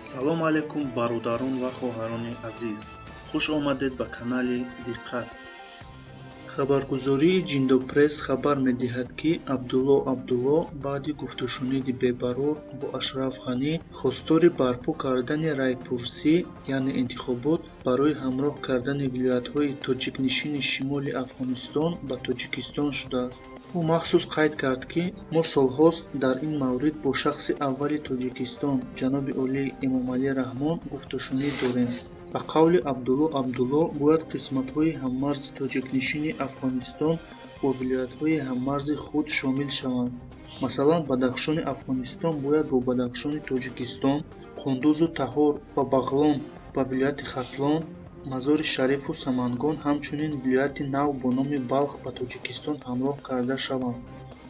Салом алейкум, бародарон ва хоҳарони азиз! Хуш омадед ба канали «Диққат». Хабаргузории «Ҷиндопресс» хабар медиҳад, ки Абдулло Абдулло баъди гуфтушуниди бебарор бо Ашраф Ғанӣ хостори барпо кардани райпурсӣ, яъне интихобот, барои ҳамроҳ кардани вилоятҳои тоҷикнишини шимоли Афғонистон ба Тоҷикистон шудааст. Ӯ махсус қайд кард, ки мо солҳост дар ин маврид бо шахси аввали Тоҷикистон, ҷаноби олӣ Эмомалӣ Раҳмон, гуфтушунид дорем. Ба қавли Абдулло Абдулло, бояд қисматҳои ҳаммарзи тоҷикнишини Афғонистон бо вилоятҳои ҳаммарзи худ шомил шаванд. Масалан, Бадахшони Афғонистон бояд бо Бадахшони Тоҷикистон, Қундузу Таҳор ва Бағлон ба вилояти Хатлон, Мазори Шарифу Самангон, ҳамчунин вилояти нав бо номи Балх ба Тоҷикистон ҳамроҳ карда шаванд.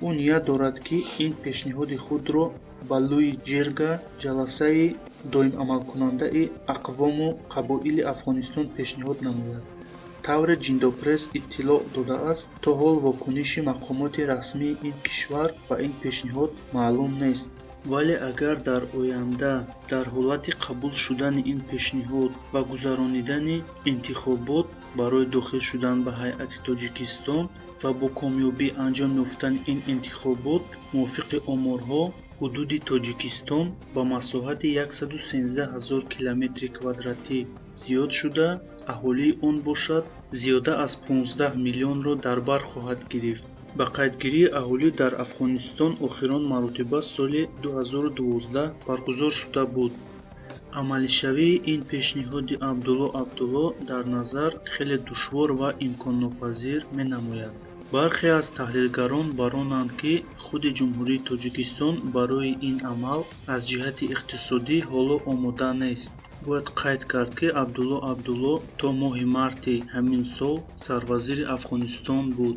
Ӯ ният дорад, ки ин пешниҳоди худро ба Лӯйи Ҷирга, ҷаласаи доимамалкунандаи ақвому қабоили Афғонистон, пешниҳод намояд. Тавре «Ҷиндопресс» иттилоъ додааст, то ҳол вокуниши мақомоти расмии ин кишвар ба ин пешниҳод маълум нест. Вале агар дар оянда дар ҳолати қабул шудани ин пешниҳод ва гузаронидани интихобот барои дохил шудан ба ҳайати Тоҷикистон ва бо комёбӣ анҷом ёфтани ин интихобот, мувофиқи оморҳо, ҳудуди Тоҷикистон ба масоҳати 113 ҳазор километри квадратӣ зиёд шуда, аҳолии он бошад, зиёда аз 15 миллионро дар бар хоҳад гирифт. Ба қайдгирии аҳолӣ дар Афғонистон охирон маротиба соли 2012 баргузор шуда буд. Амалишавии ин пешниҳоди Абдулло Абдулло дар назар хеле душвор ва имконнопазир менамояд. Бархе аз таҳлилгарон бар онанд, ки худи Ҷумҳурии Тоҷикистон барои ин амал аз ҷиҳати иқтисодӣ ҳоло омода нест. Бояд қайд кард, ки Абдулло Абдулло то моҳи марти ҳамин сол сарвазири Афғонистон буд.